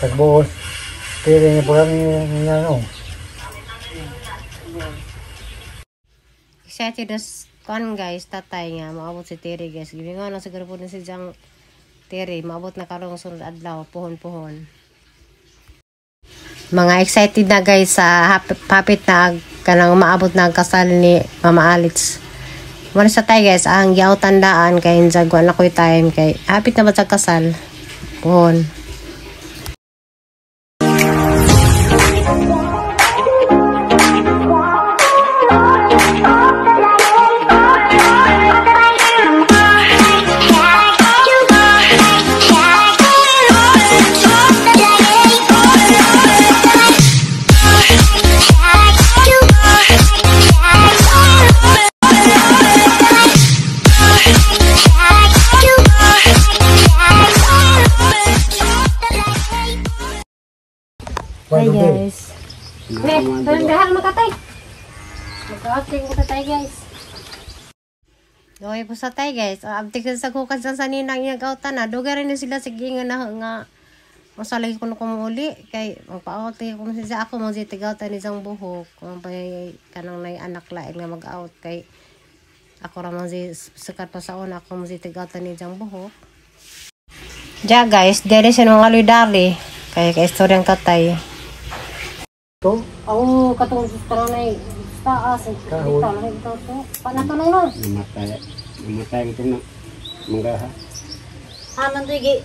Tagbuos. Pili niya po kami niya no. Excited as kuan guys, tatay nga maabot si Terry guys. Gibingon na siguro po ni si Jang Terry, maabot na karong sunod adlaw, puhon-puhon. Mga excited na guys sa hapit na kanang maabot na ang kasal ni Mama Alex. Wala sa tayo guys, ang yaw tandaan kay injag wala ko'y time kay hapit na ba sa kasal? Puhon. Hi guys. Ne, dahan makatay. Mag-outing mo tatay guys. Okay po sa tay guys. Abtik sa kukas sa ninang niya gautan na. Dugay rin sila sige nga na nga masalay ko na kumuli kay magpa-outing ko siya ako mo si tigautan ni isang buhok. Kung pa kanang nay anak lain nga mag-out kay ako ra man si sikat pa sa una ako mo si tigautan ni isang buhok. Ja guys, dere siya mga aloy kay kay istoryang tatay. To? Oo, katong taranay taas. Kahoy. Ito to. Panatanong no. Namatay. Namatay ito na. Manggaha. Aman to gi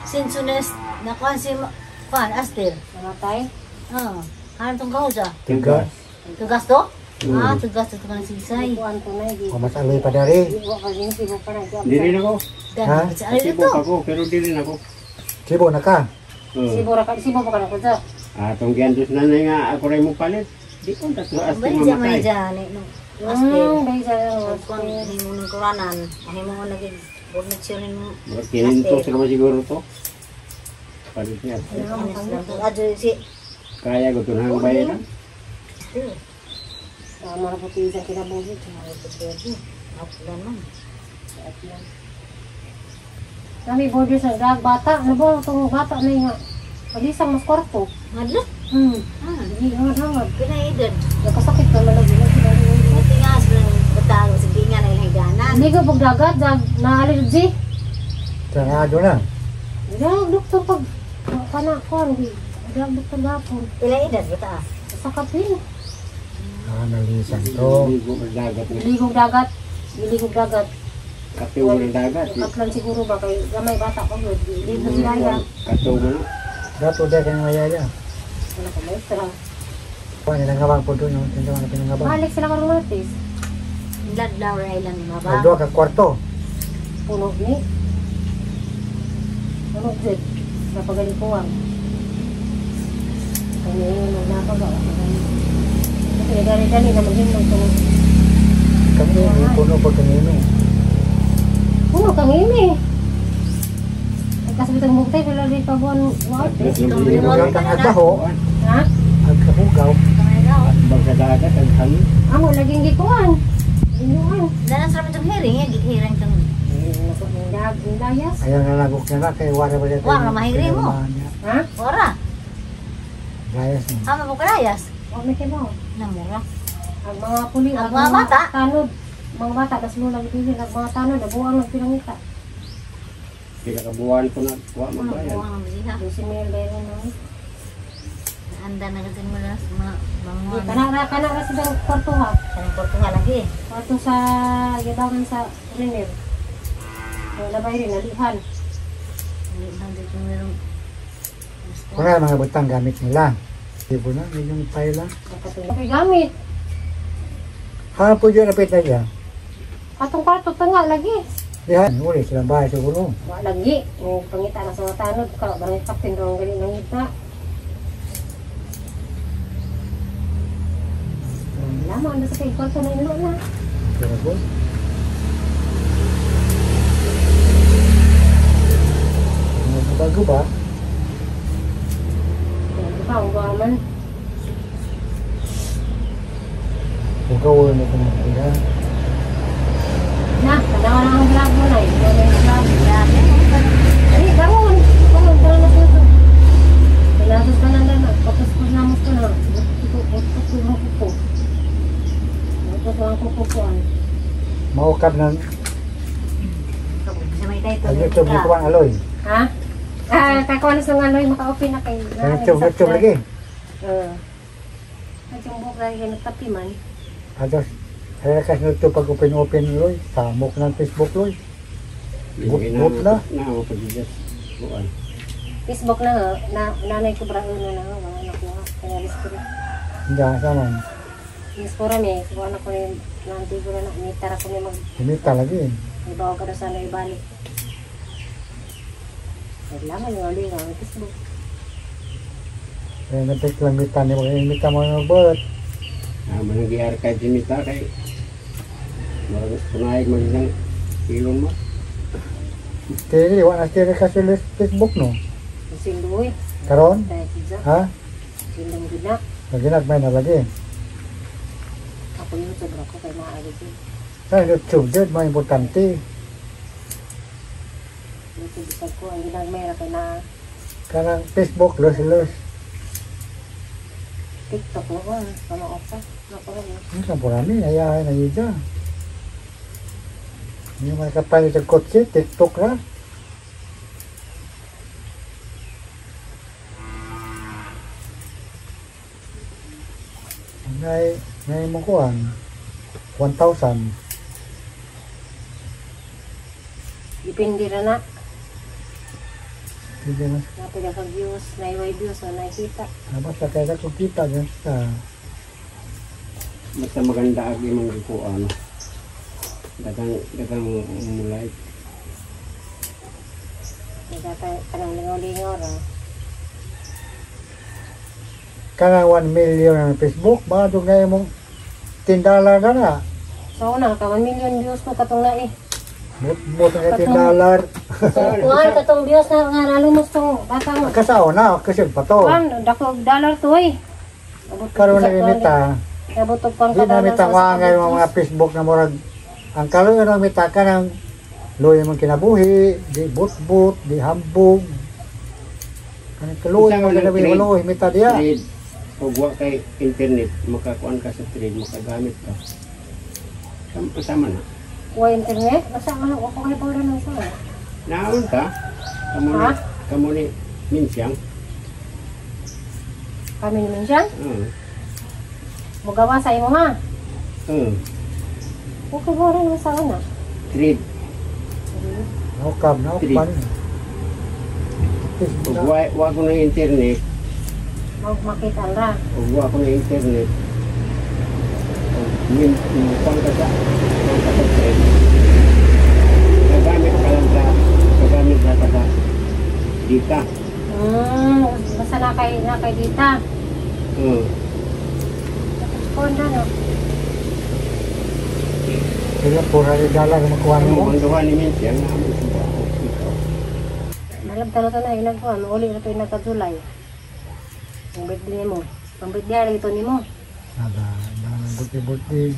sinsunes na kuan si kuan Aster. Namatay. Ah, han tong kausa. Tigas. Tugas to? Ah, tugas to kan sigsay. Kuan to na gi. O mas aloy pa dari. Wa ka din sibo pa na. Dili na ko. Ha? Dan sa ayo Sibo to. ako, pero dili na ko. Sibo na ka. Oo. Sibo ra ka, sibo pa ka na ko dyan. Atong giandos na na nga ako rin mo palit. Di ko tatlo as Bali ja may mamatay. ja ni no. Aster. Bay sa Sa kuan himo ng kuranan, himo mo naging furniture mo. Murag kininto sila ba siguro to. Palit niya. Anas lang to. Adyo si Kaya ko to nang bayaran. Aster. Tama na po tiyo sa kinabuhi. Aplan man. Kami border sa dag bata. Ano ba itong bata na nga? Palisang mas kwarto. Madlo. Ah, hindi nga hangad. Pinaidad. Nakasakit na malagi lagi lagi. Tingas ng batang sa gingan ng higanan. Ligo pag dagat, dag naalil ji. Sarado na. Dag doktor pag kana ko di. Dag doktor gapon. Pila edad bata? Sa kapin. Ah, nalisan to. Ligo ang dagat na. Ligog dagat. Ligog dagat. Kape mo ng dagat. Katlan siguro ba kay gamay bata ko yun. Dito sila ya. Kato mo na. Dato dahil kang mayaya. Wala ko maestra. Kuha nilangabang po doon yung tindahan na pinangabang. Balik sila karong Martes. Ladlaw Island ma ba? Ay, duha ka kwarto. Puno ni. Ano jud? Napagalikuan. Kaya yun, napagawa. Kasi dali-dali na maghimnog itong Kami, puno pa kanino. puno kang ini. Pagkasabit ang bugtay, wala rin pa buwan water. Hugaw kang agbaho. Ha? Agkahugaw. Bang sa dagat ang hangin. Amo, laging gikuan. Inuan. Danas ra man tong hearing, ya gihiring tong. Layas. Ayaw na lagok na na kay wala ba dito. Wala, mahiri mo. Ha? Ora, Layas mo. ama mo kalayas. O, may kibaw. Namura. Ang mga puli, Ang mga bata? Tanod. Mga bata, das mo lang pili. Ang mga tanod, nabuang nagpinangita. Pila ka buwan ko na wa magbayad. Buwang ang siya. 12,000 bayaran na. Anda na kasi mo na sa mga banguan. Kana ra silang kwarto ha. Kanang Portugal lagi. Kwarto sa yabangan sa Renner. Ang labay rin, nalihan. Hindi lang dito merong. Kung nga mga butang gamit nila. Di ba na, medyo payla. Okay, gamit. Ha po dyan napit na dyan. Atong kwarto tanga lagi. Diha, uli silang bahay siguro. Wa lagi. May pangita na sa mga tanod. Ka, barangay captain raw ang galing ng ngita. Lama, ano sa kay kwarto na ilo na. Pero po. Bago ba? Di ba, ang gawa man. Hugaw na ito mga tira. Na, tanawa na ang vlog mo na. Ikaw na yung vlog. Ay, bangon. Bangon, tara na dito. Maukab ng Sa may title. ang YouTube ni Kuan Aloy. Ha? Ah, kakuha na sa aloy, maka-open na kay. Sa YouTube, YouTube lagi. Oo. At yung buhok lagi nagtapi man. Ados, kaya kasi YouTube pag open-open Loy, samok ng Facebook Loy. Gut na. Na ako pag-ijas. Kuan. Facebook na ho, na nanay ko braon na na ho, mga anak ko ha. Kaya ko rin. Hindi, sama. Yes po rami, kuha na ko ni nanti ko na na, mitara ko ni mag, Imita lagi. ibaw ka na sana ibalik. Kailangan yung aloy nga ang Facebook. Kaya napik lang mita ni mga imita mo ng birth. Ah, manang gi-archive si Mita kay murag kunay man siyang ilon mo. Tiri, wala tiri kasi Facebook no. Sinduy. Karon? Dahil siya. Ha? Sindong gud na. Lagi nagmay na lagi. Ako YouTube ako kay maaari siya. Sa YouTube jud mga importante. YouTube isag ko ang ginagmay ra kay na Kanang Facebook los los. TikTok na ko. Kama opa. Ako rin. Ang kapurami ayahay na yun dyan. Hindi mo nakapalit sa kotse, TikTok ra. Ngay, ngay mo kuhan, 1,000. Depende ra na. Hindi na. Napila ka views, naiway views, o nakita. Basta kaya kung kita dyan sa Basta maganda ang imong gikuan. Dagang dagang mo like. Nagkata kanang lingaw-lingaw ra. Kanang 1 million ang Facebook, baka doon ngayon mong $10 na na. So na ka 1 million views ko katong na eh. Mut-mut ang $10. Kuan katong views na nga nalumos tong bata mo. Kasao na, kasi pa to. Kuan dako dollar to eh. Karoon na imita. Abot og pang Di na mita nga ngayon mga Facebook na murag ang kaluyan na mita ka ng luya mong kinabuhi, di but-but, di hambog. Kanang kaluyan mong kinabuhi, walo, mita diya. Trade. Ug wa kay internet, makakuan ka sa trade, makagamit ka. Sama na. Wa internet, basta man ako kay pawra nang sa. Naon ka? Kamo ni, kamo ni Minsyang. Kami ni Minsyang? Mugawa sa imo ha? Okay ba rin sa una? Trade. Naukab, naukab. Ug wa ko ng internet. Huwag makita ra. Ug wa ko ng internet. Ug min kuan ka sa trade. Gagamit ka lang sa gagamit ka sa data. Basta na kay data. Kuan na no. Kaya pura rin dala na makuha mo. Ang duha ni Minsyang naman sa ikaw. Malabtan na ito na inagkuhan. Uli na ito inagka-July. Ang birthday mo. Ang birthday rin ito ni mo. Nada, buti-buti.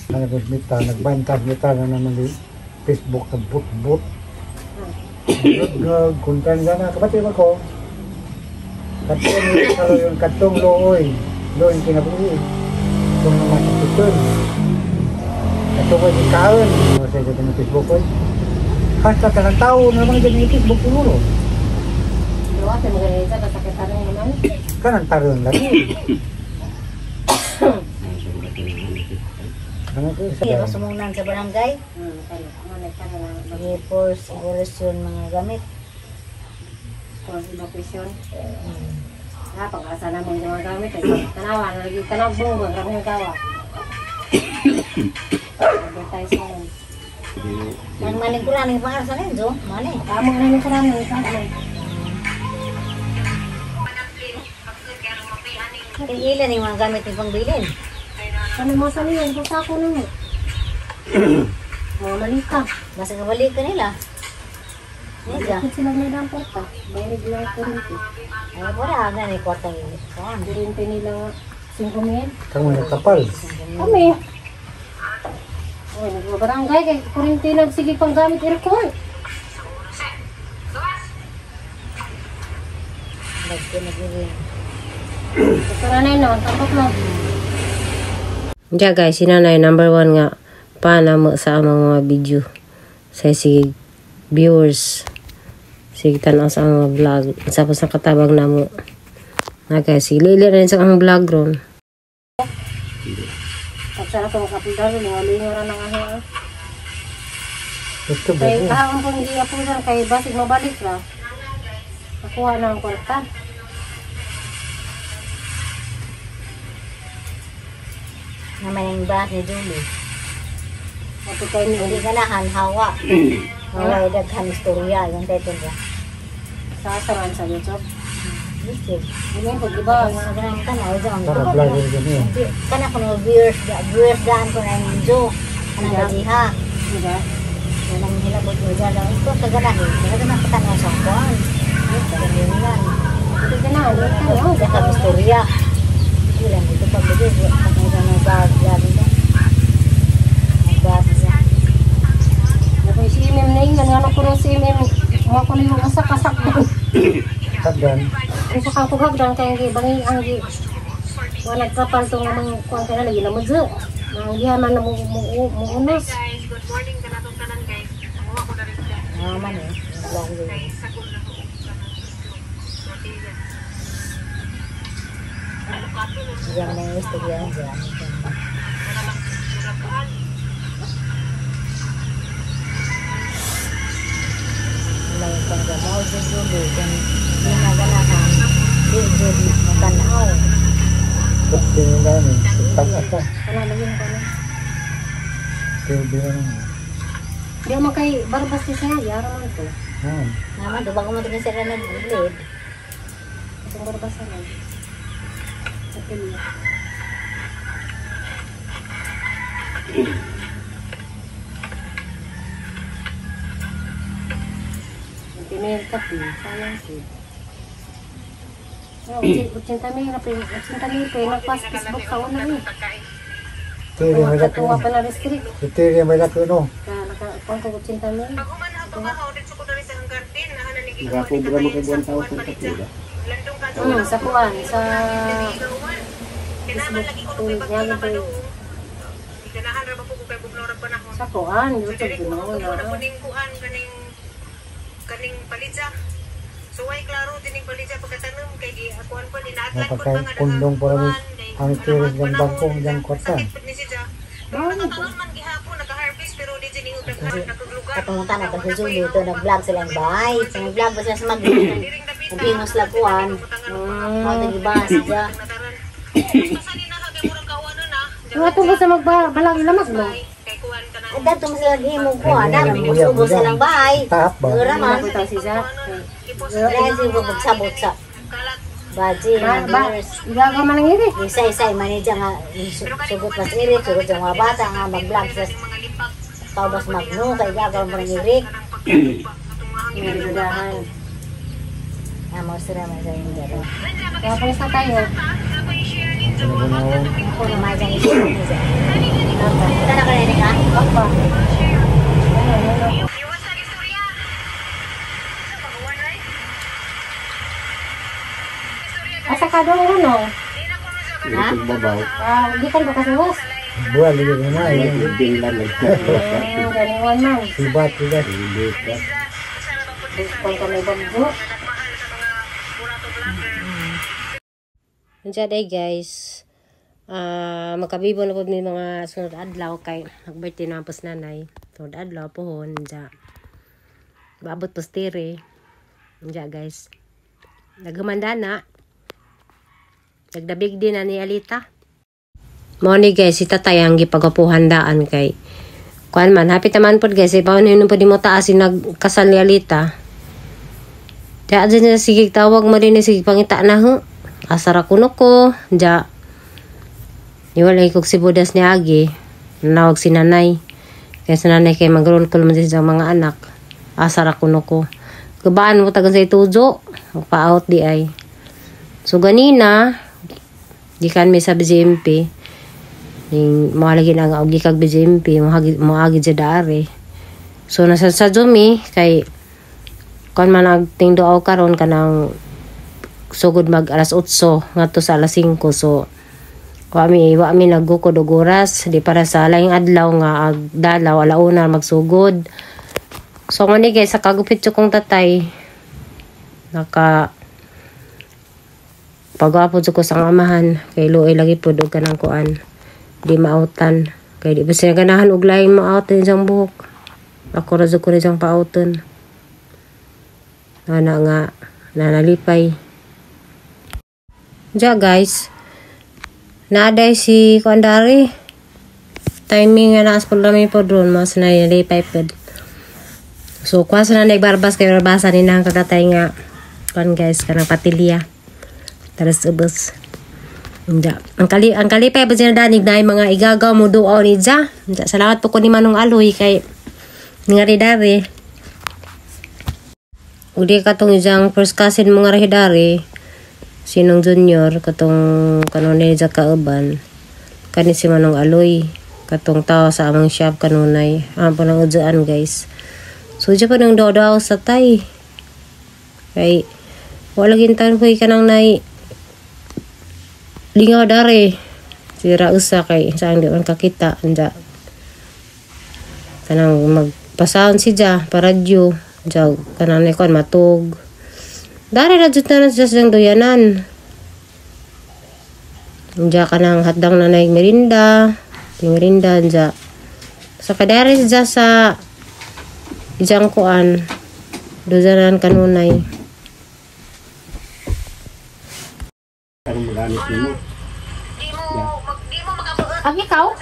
Nagos mita, nagbantag mita na naman di Facebook na but-but. Kuntan na, kapatid ako. Katong yung katong looy, looy kinabuhi. Katong naman sa tutun. Katong ko yung kaon. Sa ito ng Facebook ko. Hasta ka ng tao na naman dyan yung Facebook siguro. Diwa, tayo magaling sa kasakitan naman. Kanang taron lagi. Hindi ako sumungnan sa barangay. I-force, i-force yun mga gamit. Force evacuation. Ah, pag-asa na mong mga gamit. Tanawa, tanaw bungo, grabe yung gawa. Advertise mo. Nang maningkuran, yung pang-asa na yun, mani. Tama na yung karami, yung karami. Ilan yung mga gamit yung pangbilin? Ano mo sa niyo? Basta ako na mo. Mga malita. Basta kabalik ka nila. Nila. Bakit sila may daang kwarta? Bayad lang kurente. Ay, wala. Ano yung kwarta nila? Kurente nila nga. 5 mil. Kamo nagkapal. Kami. Uy, nagbabarangay kay kurente na sige pang gamit aircon. Nagpinagiging. Ito na na yun, tampok mo. Diya guys, si nanay number 1 nga pana mo sa among mga video. Sa sige viewers. Sige tan-aw sa among mga vlog. Sa pa sa katabang namo. Na guys, sige lili na sa among vlog ron. Tapos ako makapildaro, lingaw-lingaw ra nang aho. Ito ba? Kay kahapon pong hindi apusan kay basig mabalik ra. Nakuha na ang kwarta. Naman ang ba ni Julie. Ato kay ni Hindi ganahan hawa. Hawa daghan istorya yung title niya. sa asaran sa YouTube. YouTube. Hindi ko giba. Mga ganang tanaw dyan. Para vlogger din eh. Kana ko mga viewers, viewers daan ko na yung Jo. Kanang gajiha. Diba? Kanang hilabot mo dyan. Ito sa ganahin. Kaya ganang patanaw sa kuwan. Ganyan. Hindi ka na, hindi ka na. Daghan istorya. Ilan dito pag bigay. Pag may vlog dito. Mag-vlog siya. Naku, si MM na yun. Ano ko na si MM. Mga ko na yung asak-asak. Tagdan. Ang sa kakugag dan kaya ang bangi ang gi. Wala nagkapal to nga mga kuwan ka na lagi na mo dyan. Ang giha man na mo unos. Naman eh. Vlog yun. Diyan na yung istorya dyan. May panggamol sa Julie. Kung hindi naganahan, di jud matanaw. Tingin namin. Tag-asa. Wala lagi na ko na. Pero na. Di man kay barbas ni siya, yara man to. Yan. Naman, bago mo ito sila nag-lead. Itong barbas na lang. Sa pili. Ang kape, sayang si. Oh, 80 mil na pa, 80 mil pa, nagpas Facebook sa una eh. Tiri may laki. Katuwa pa na restrict. Tiri may laki no. Naka, ko 80 mil. Nakakobra mo kay 1,000 ka. Sa kuan, sa Facebook, nga pa sa kuan, YouTube ginawa na. Napagkundong po namin ang tiri ng bangko ng kwarta. Kapunta na kasi Julie ito, nag-vlog sila ng bahay. Nag-vlog ba sila sa mag-vlog? Nag-himos lang kuwan. Mga tag-iba siya. Yung ato ba sa magbalag lamas mo? At dato mo sila naghimong kuwan. Nag-ubo silang bahay. Tahap ba? Ura man. Punta siya. Dahil sila magsabot sa baji, Ba, ba, viewers. igaga man ang iri. Isa-isa, manager nga, sugot mas irik, sugot yung mga bata nga, mag-vlog sa kaubas magno, kay gagaw mo rin irik. Nagdudahan. Nga, mo sila man sa inyo dito. Kaya pang sa tayo. Ako na may dyan isip niya. Kita na ka na ka? Apa. Ano, ano. Asa ka doon ano? Ha? Babaw. Ah, di ka ba kasuwas? Buwan lagi na eh. Binglan Ah, ganiwan man. Sibat juga. Hindi ka. Pang kami bagyo. Unsa day guys. Magkabibo na po mi mga sunod adlaw kay nag-birthday na po si nanay. Sunod adlaw pohon unsa. Baabot po tire. Unsa guys. Nagumanda na. Nagdabig din na ni Alita. Mo ni guys, si tatay ang gipagapuhandaan kay kuan man, happy taman pod guys, ipaw na yun po di mo taas yung nagkasal ni Alita. Diya dyan niya sige tawag mo din sige pangita na ho. Asara kuno ko, diya. Iwalay kog si Budas ni Agi. Nanawag si nanay. Kaya si nanay kay mag-roll call man siya sa mga anak. Asara kuno ko. Kabaan mo tagan sa itujo. Pa-out di ay. So ganina, di kan mi sa BJMP. Ning mga lagi na nga og gikag BJMP, moagi dya daari. So nasa sa Jumi kay kon man nagtingdo aw karon kanang sugod mag alas 8 ngadto sa alas 5, so Wa mi naggukod og oras di para sa laing adlaw nga ag dalaw alauna magsugod. So ngani guys, sa kagupit kong tatay naka pagwapo ko sa amahan kay luoy lagi pud og kanang kuan di maautan kay di ba siya ganahan og laing maautan isang buhok. Ako ra jud ko rin siyang paauton. Ana nga nanalipay. Ja guys, naaday si kuan dari. Timing nga naas po rami po doon mas nalipay pod. So kuha sa na nagbarbas kay barbasa ni nang katatay nga kuan guys kanang patilya. Taras ubos. Inja. Ang kalipay pa siya danig na mga igagaw mo duaw ni Ja. Inja, salamat po ko ni Manong Aloy kay nga ridari. Uli katong ijang first cousin mo nga rahidari. Sinong junior katong kanunay ja kauban. Kani si Manong Aloy katong tao sa among shop kanunay. Ang po nang udyaan guys. So dyan pa nang daw-daw sa tay. Kay wala gintan ko kanang nay lingaw dari. Sira usa kay saan di man kakita anja. Kanang magpasahon si ja paradyo ja kanang ni kon matug. Dari ra jud na siya siyang duyanan. Anja kanang hatdang na nay merinda, merinda anja. Sa kadari siya sa ijang kuan duyanan kanunay. Ang ikaw?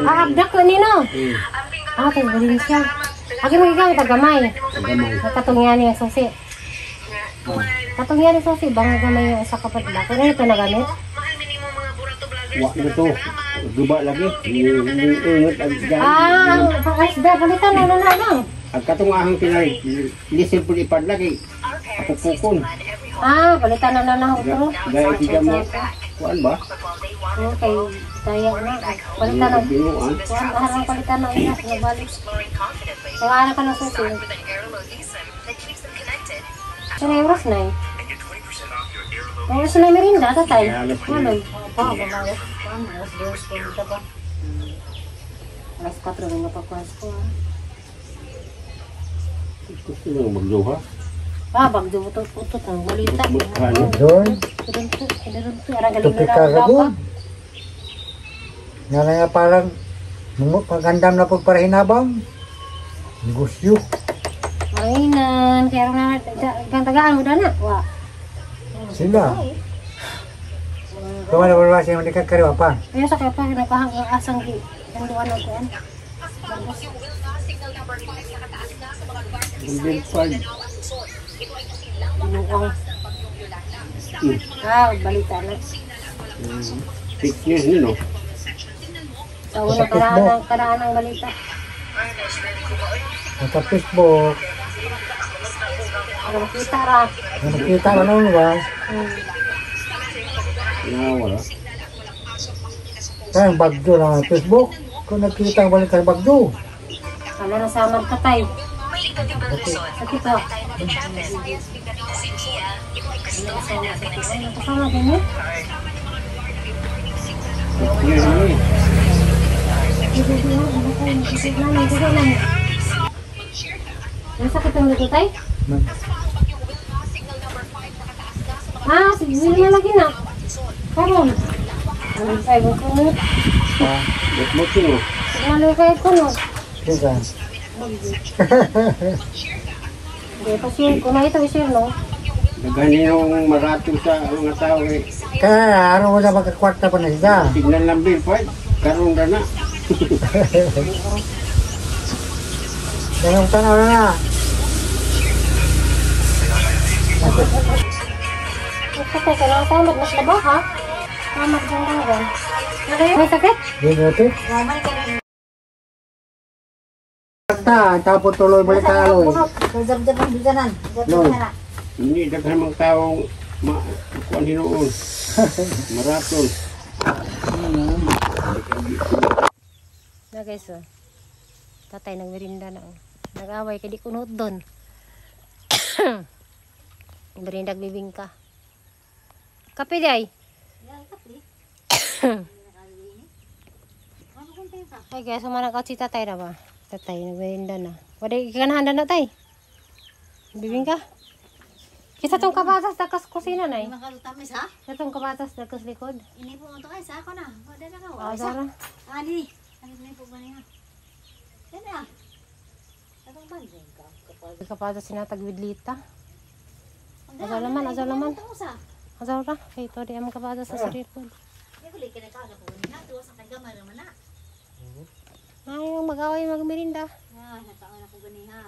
Ah, abdak ko nino. Ah, taga siya. Aki mo ikaw tagamay. Katungyan niya susi. Katungyan niya susi bang gamay yung isa kapatid. Kung ano ito nagamit? Wa na to. Guba lagi. Ah, ang palitan na na lang. Ang katong ahang tinay, lisir po ipad lagi. Apupukon. Ah, palitan na na ako. Gaya siya mo. Kuan ba? Okay, kaya na. Palitan na. Kuan, harang palitan na. Nabalik. Kaya ka na susi. Sino yung oras na eh? Oras na merinda, tatay. Ano? Alas 4 na napakuha ko. Gusto mo magduha? Ah, bagdo utot-utot ang balita. Doon. Tupika ka doon. Nga nga parang pagandam na pagparahinabang. Negosyo. Ay nan, kaya na tagaan mo na. Wa. Sila. Kung ano ba siya manikakariwa pa? Kaya sa kaya pa napahang ang asang gi. Ang duwan na kuan. Ah, balita na. Fake news nino. Sa una karaan ng balita. Sa Facebook. Ano makita ra? Makita ra noon ba? Wala. Kaya ang bagyo na Facebook. Kung nakita ang balik sa bagyo. Ano na sa magkatay? Sakit oh. Kasama din eh. Masakit ang luto tay? Ah, sige na lagi na. Karon. Ano tayo ko mo? Ah, mo mo. Ano kayo ko no? Sige. Hindi pa share ko na ito i-share no. Daghan yung marato sa mga tao eh. Kaya araw wala magkakwarta pa na siya. Signal lang bill pa. Karon ra na. Ganong tanaw na na. Kasi kailangan tamat mas laba ha? Tamat dyan dyan. May sakit? Hindi natin. Tapos tuloy balik ka aloy. Hindi daghan mga taong makuan hinuon. Maraton. Na guys oh. Tatay nagmerinda na oh. Nag-away kay di kunot doon. Berindag bibingka. Kape di ay. Ya, kape. Ay guys, sumana ka si tatay na ba? Tatay, nagberinda na. Wala ganahan na tay. Bibingka. Kita tong kabatas dakas kusina nay. Makalutamis ha? Kita tong kabatas dakas likod. Ini po to ay sa ako na. Wala na ka. Ah, Zara. Ali. Ano na po ba niya? Yan na. Atong banding ka. Kapag Kabatas sinatag widlita. Azaw laman, azaw laman. Azaw ra. Kay to di am kabatas sa likod. Hindi ko likin na ka ko niya. Tuwa sa kagama naman na. Ay, ang mag-away magmerinda. Ah, nakaon ako ganiha.